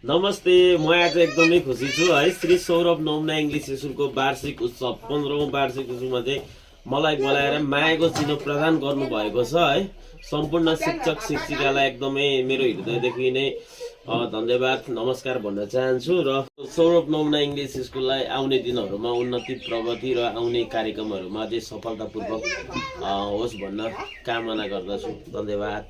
नमस्ते, म आज एकदमै खुसी छु है। श्री सौरभ नौमना इङ्ग्लिस स्कुलको वार्षिक उत्सव 15औं वार्षिक उत्सवमा चाहिँ मलाई बोलाएर मायाको चिनो प्रदान गर्नुभएको छ है। सम्पूर्ण शिक्षक शिक्षिकालाई एकदमै मेरो हृदयदेखि नै धन्यवाद नमस्कार भन्न चाहन्छु र सौरभ नौमना इङ्ग्लिस स्कुललाई आउने दिनहरूमा उन्नति प्रगति र आउने कार्यक्रमहरूमा चाहिँ सफलतापूर्वक होस् भन्न कामना गर्दछु। धन्यवाद।